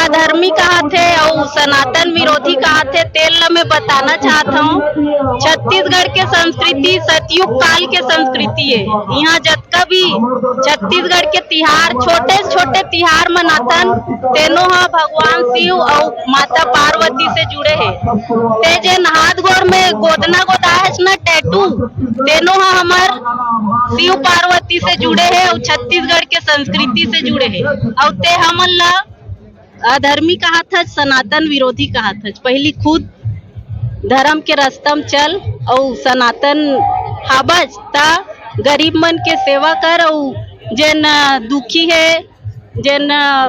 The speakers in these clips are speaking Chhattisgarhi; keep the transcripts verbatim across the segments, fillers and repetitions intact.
धर्मी कहाथे अउ सनातन विरोधी कहाथे, तेल ल मैं बताना चाहत हूँ। छत्तीसगढ़ के संस्कृति सतयुग काल के संस्कृति है। यहाँ जतका भी छत्तीसगढ़ के तिहार, छोटे से छोटे तिहार मनाथन, तेनो ह भगवान शिव अउ माता पार्वती से जुड़े हे। ते जेन हाथ गोड़ में गोदना गोदाए हस न टैटू, तेनो ह हमर शिव पार्वती से जुड़े हे अउ छत्तीसगढ़ के संस्कृति से जुड़े हे। अउ ते हमन ला अधर्मी कहाथच, सनातन विरोधी कहाथच। पहिली खुद धर्म के रस्ता म चल अउ सनातन हाबच त गरीब मन के सेवा कर अउ जेन अ, दुखी हे, जेन अ,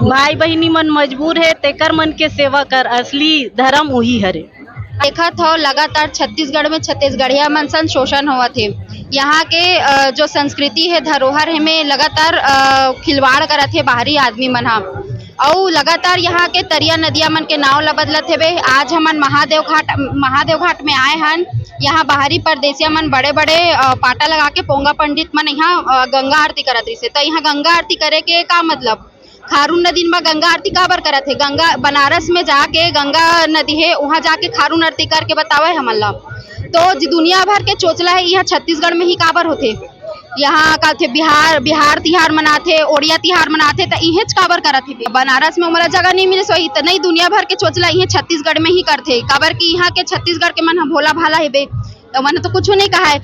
भाई बहिनी मन मजबूर हे, तेकर मन के सेवा कर। असली धर्म उही हरे। देखत हो, लगातार छत्तीसगढ़ में छत्तीसगढ़िया मन सन शोषण होवत हे। यहाँ के अ, जो संस्कृति हे, धरोहर हे, में लगातार अ, खिलवाड़ करत हे बाहरी आदमी मन ह। अउ लगातार यहाँ के तरिया नदिया मन के नाव ल बदलत हेबे। आज हमन महादेव घाट, महादेव घाट में आए हन। यहाँ बाहरी परदेसिया मन बड़े बड़े अ, पाटा लगा के पोंगा पंडित मन यहाँ अ, गंगा आरती करत रहिसे। त यहाँ गंगा आरती करे के का मतलब? खारून नदी म गंगा आरती काबर करत हे? गंगा बनारस में जाके गंगा नदी हे, वहां जाके खारून आरती करके बतावे हमन ला। तो जी दुनिया भर के चोचला हे, यहाँ छत्तीसगढ़ में ही काबर होथे? यहाँ का होथे, बिहार, बिहार तिहार मनाथे, ओड़िया तिहार मनाथे, त इहेच काबर करत हे? बनारस में ओमला जगह नहीं मिले सोही, त नहीं, दुनिया भर के चोचला इहे छत्तीसगढ़ में ही करथे, काबर कि यहाँ के छत्तीसगढ़ के मन ह भोला भाला हेबे। त मन तो कुछ नहीं कहा है।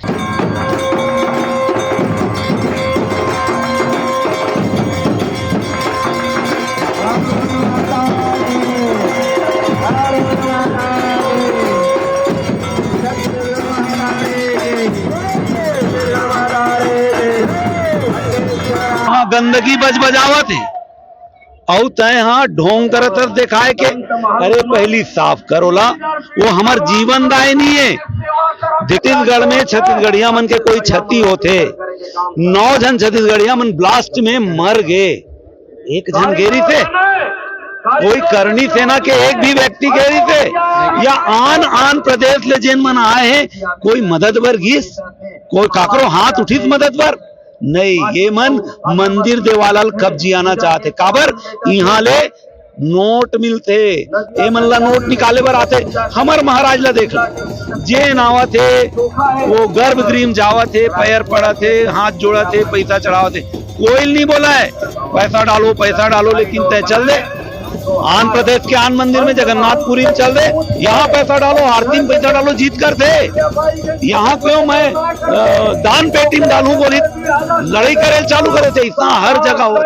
हाँ, गंदगी बज बजावत हे। अउ तय हाँ ढोंग करत हस देखाए के। अरे पहली साफ कर ओला, वो हमर जीवन दाय नहीं है। छत्तीसगढ़ में छत्तीसगढ़िया मन के कोई क्षति होथे, नौ झन छत्तीसगढ़िया मन ब्लास्ट में मर गे, एक झन गे रिसे, कोई करणी सेना के एक भी व्यक्ति गे रिसे, या आन आन प्रदेश ले जेन मन आए हैं, कोई मदद बर गिस, कोई काकरो हाथ उठिस मदद बर? नहीं, ये मन मंदिर देवाला ल कब्जियाना चाहते। काबर? इहाँ ले नोट मिलथे, ये मन ला नोट निकाले बर आथे। हमर महाराज ला देख लो, जेन आवत हे, वो गर्भगृह में जावत हे, पैर पड़त हे, हाथ जोड़त हे, पैसा चढ़ावत हे, कोई नहीं बोला है पैसा डालो, पैसा डालो, लेकिन तय चल दे। आन प्रदेश के आन मंदिर में, जगन्नाथपुरी में चल दे, यहाँ पैसा डालो, आरती में पैसा डालो, जीत कर थे। यहाँ क्यों मैं अ, दान पेटी में डालूं बोली लड़ाई करे चालू करे थे, इतना हर जगह हो।